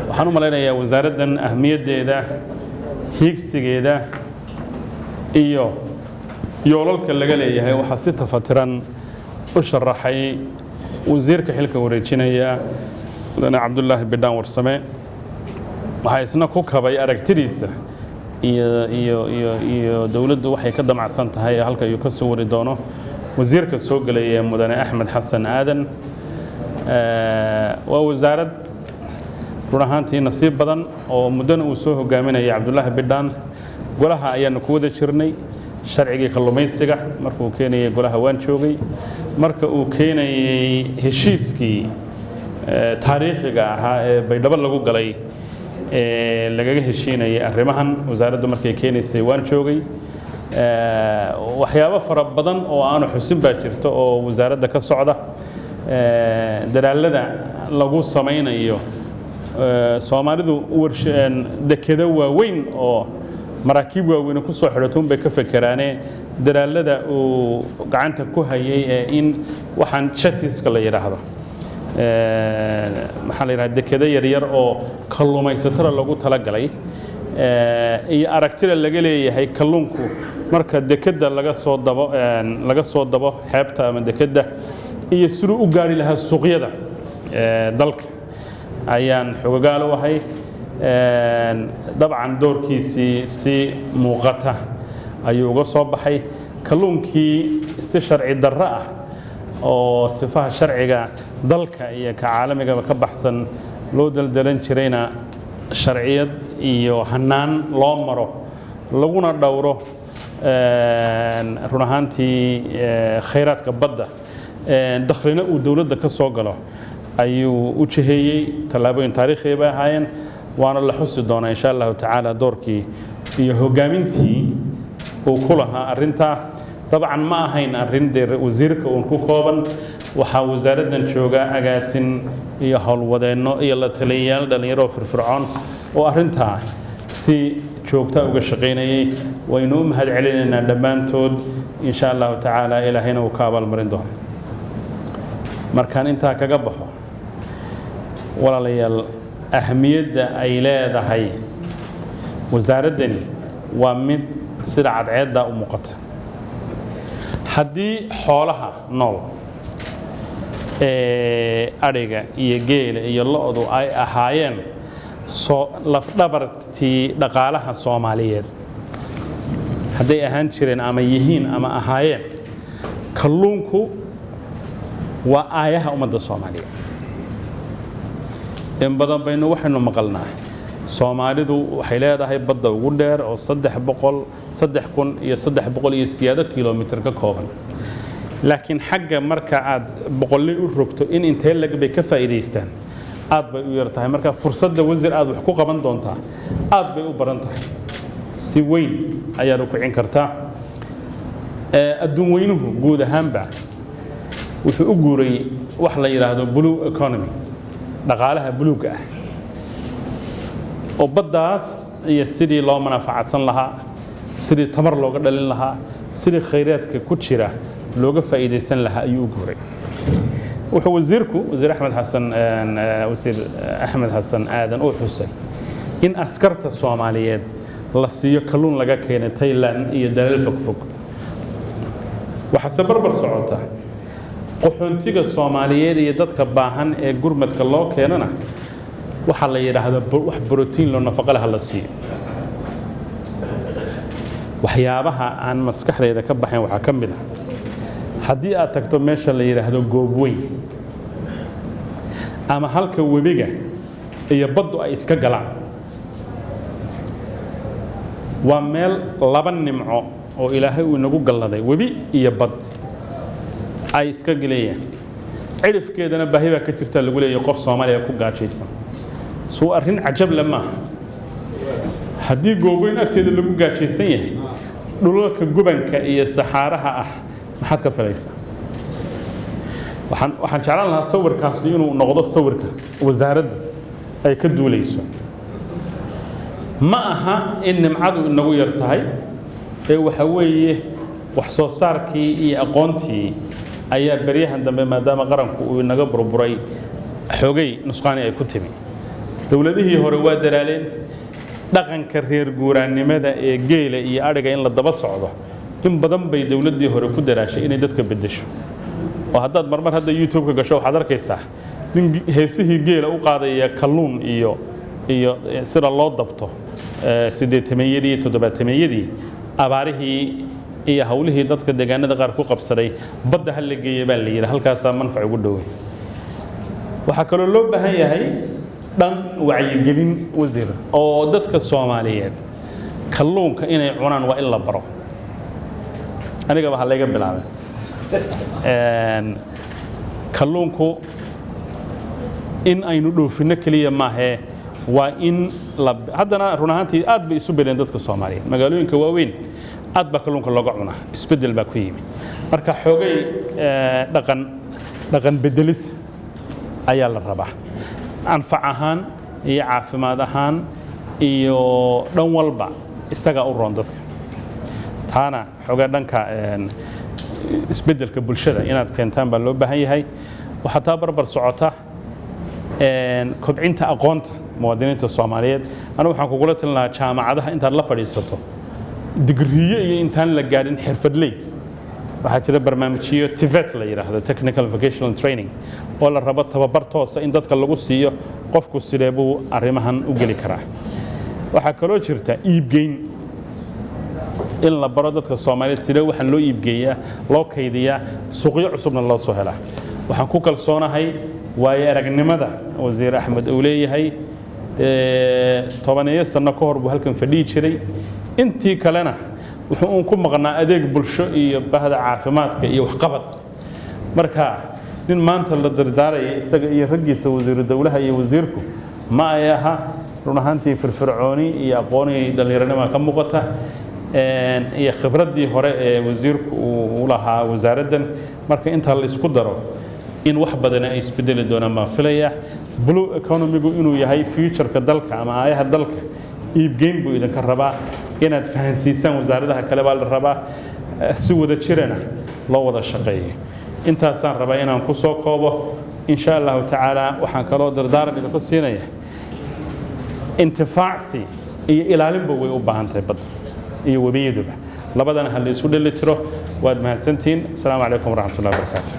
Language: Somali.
Waxaan u malaynayaa wasaaraddan ahmiyaddeeda, hiigsigeeda iyo yoolalka laga leeyahay waxaa si tafatiran u sharaxay wasiirka xilka wareejinaya, mudane Cabdulaahi Bidhaan Warsame. Waxaa isna ku kabay aragtidiisa iyo dowladdu waxay ka damacsan tahay halka ayuu ka soo wari doono wasiirka soo gelaya, mudane Axmed Xasan Aadan. Waa wasaarad run ahaantii nasiib badan oo muddana uu soo hogaaminayay Cabdulaahi Bidhaan. Golaha ayaanu ku wada jirnay sharcigii kalluumaysiga markuu keenayay golaha, waan joogay marka uu keenayay heshiiskii taariikhiga ahaa ee Baydhabo lagu galay ee lagaga heshiinayay arrimahan. Wasaaraddu markay keenaysay waan joogay. Waxyaabo fara badan oo aanu xusin baa jirto oo wasaaradda ka socda, dadaalada lagu samaynayo Soomaalidu dekedo waaweyn oo maraakiib waaweyn ku soo xidhatuun bay ka fekeraane. Dadaalada uu gacanta ku hayay ee in waxaan jetties-ka la yidhaahdo, maxaa la yidhahda, dekedo yaryar oo kalluumaysatada lagu talagalay iyo aragtida laga leeyahay kalluunku marka dekedda laga soo dabo xeebta ama dekedda iyo siduu u gaari lahaa suuqyada dalka ayaan xogogaal u ahay. Dabcan doorkiisii si muuqata ayuu uga soo baxay. Kalluunkii si sharci darro ah oo sifaha sharciga dalka iyo ka caalamigaba ka baxsan loo daldalan jirayna, sharciyad iyo hannaan loo maro laguna dhowro run ahaantii khayraadka badda, dakhlina uu dowladda ka soo galo ayuu u jiheeyey. Tallaabooyin taariikhiya bay ahaayeen, waana la xusi doonaa insha Allahu tacaala doorkii iyo hoggaamintii uu ku lahaa arrintaa. Dabcan ma ahayn arrin dee wasiirka uun ku kooban. Waxaa wasaaraddan jooga agaasin iyo howlwadeenno iyo la taliyayaal dhallinyaro firfircoon oo arrintaa si joogta uga shaqaynayay. Waynu u mahad celinaynaa dhammaantood insha Allahu tacaala, Ilaahayna uu ka abaalmarin doono. Markaan intaa kaga baxo, walaalayaal, ahmiyadda ay leedahay wasaaraddani waa mid sida cadceeddaa u muuqata. Haddii xoolaha nool ee adhiga iyo geela iyo lo'du ay ahaayeen soo lafdhabartii dhaqaalaha Soomaaliyeed, hadday ahaan jireen ama yihiin ama ahaayeen, kalluunku waa aayaha ummadda Soomaaliyeed. In badan baynu waxaynu maqalnaa Soomaalidu waxay leedahay badda ugu dheer oo 300, 3300 iyo siyaado kilomitir ka kooban, laakiin xagga marka aad boqolli u rogto in intee lag bay ka faa'iidaystaan, aad bay u yar tahay. Marka fursadda, wasiir, aad wax ku qaban doontaa aad bay u baran tahay, si weyn ayaad u kicin kartaa. Adduun weynuhu guud ahaanba wuxuu u guuray wax la yidhaahdo blue economy, dhaqaalaha buluugga ah, oo baddaas iyo sidii loo manafacadsan lahaa, sidii tamar looga dhalin lahaa, sidii khayraadka ku jira looga faa'iidaysan lahaa ayuu u guuray. Wuxuu wasiirku, wasiir Axmed Xasan, wasiir Axmed Xasan Aadan, uu xusay in askarta Soomaaliyeed la siiyo kalluun laga keenay Thailand iyo dalal fogfog. Waxaase barbar socota qaxoontiga Soomaaliyeed iyo dadka baahan ee gurmadka loo keenana waxaa la yidhaahdaa wax borotiin loo nafaqo leh la siiyo. Waxyaabaha aan maskaxdayda ka baxayn waxaa ka mid ah haddii aad tagto meesha la yidhaahdo Goobweyn ama halka webiga iyo baddu ay iska galaan, waa meel laba nimco oo Ilaahay uu inagu galladay, webi iyo bad, ay iska gelayaan. Cidhifkeedana baahi baa ka jirta lagu leeyahay, qof Soomaaliya ku gaajaysan. Suu arrin cajab le maaha? Haddii Googoyn agteeda lagu gaajaysan yahay, dhulalka gubanka iyo saxaaraha ah maxaad ka filaysaa? Waxaan jeclaan lahaa sawirkaasi inuu noqdo sawirka wasaaraddu ay ka duulayso. Ma aha in nimcadu inagu yar tahay ee waxa weeye wax soo saarkii iyo aqoontii ayaa beryahan dambe, maadaama qaranku uu inaga burburay, xoogay nusqaani ay ku timi. Dowladihii hore waa dalaaleen dhaqanka reer guuraannimada ee geela iyo adhiga in la daba socdo. In badan bay dowladdii hore ku daraashay inay dadka beddesho, oo haddaad marmar hadda YouTube-ka gasho, waxaad arkaysaa nin heesihii geela u qaadaya kalluun iyo sida loo dabto 80-meeyadii iyo 70-meeyadii, abaarihii iyo hawlihii dadka deegaanada qaar ku qabsaday. Badda ha la geeya baa la yidhi, halkaasaa manfac ugu dhowey. Waxaa kaloo loo baahan yahay dhan wacyigelin, wasiir, oo dadka Soomaaliyeed kalluunka inay cunaan waa in la baro. Anigaba ha layga bilaabay. Kalluunku in aynu dhoofinno keliya maahee, waa in la haddana run ahaantii aad bay isu beleen dadka Soomaaliyeed. Magaalooyinka waaweyn aad baa kalluunka looga cunaa, isbeddel baa ku yimi. Marka xoogay dhaqan bedelis ayaa la rabaa, anfac ahaan iyo caafimaad ahaan iyo dhan walba isagaa u roon dadka. Taana xoogaa dhanka isbeddelka bulshada inaad keentaan baa loo baahan yahay. Waxaa taa barbar socota kobcinta aqoonta muwaadiniinta Soomaaliyeed. Anigu waxaan kugula talin lahaa jaamacadaha intaad la fadhiisato, digriyo iyo intaan la gaadhin xirfadley. Waxaa jira barnaamijyo TVET la yidhaahdo, technical vocational training, oo la rabo tababar toosa in dadka lagu siiyo qofku sidee buu arrimahan u geli karaa. Waxaa kaloo jirta iibgeyn, in la baro dadka Soomaaliyeed sidee waxaan loo iibgeeyaa, loo kaydiyaa, suuqyo cusubna loo soo helaa. Waxaan ku kalsoonahay waayo aragnimada wasiir Axmed uu leeyahay. 10 sano ka hor buu halkan fadhiyi jiray, intii kalena wuxuu uun ku maqnaa adeeg bulsho iyo bahda caafimaadka iyo waxqabad. Marka nin maanta la dardaaraya isaga iyo raggiisa wasiiru dowlaha iyo wasiirku ma ay aha. Run ahaantii firfircooni iyo aqooni dhallinyaronima ka muuqata iyo khibraddii hore ee wasiirku uu u lahaa wasaaraddan. Marka intaa la isku daro, in wax badani ay isbedeli doonaan baan filaya. Blue economygu inuu yahay futureka dalka ama aayaha dalka, iibgeyn buu idinka rabaa. Inaad fahansiisaan wasaaradaha kale baa la rabaa, si wada jirana loo wada shaqeeyo. Intaasaan rabaa inaan ku soo koobo, insha Allahu tacaala. Waxaan kaloo dardaaran idinku siinaya, intifaacsi iyo ilaalinba way u baahan tahay badda iyo webiyaduba. Labadana ha la isu dheeli tiro. Waad mahadsantihiin. Asalaamu calaykum waraxmatullahi wabarakaatu.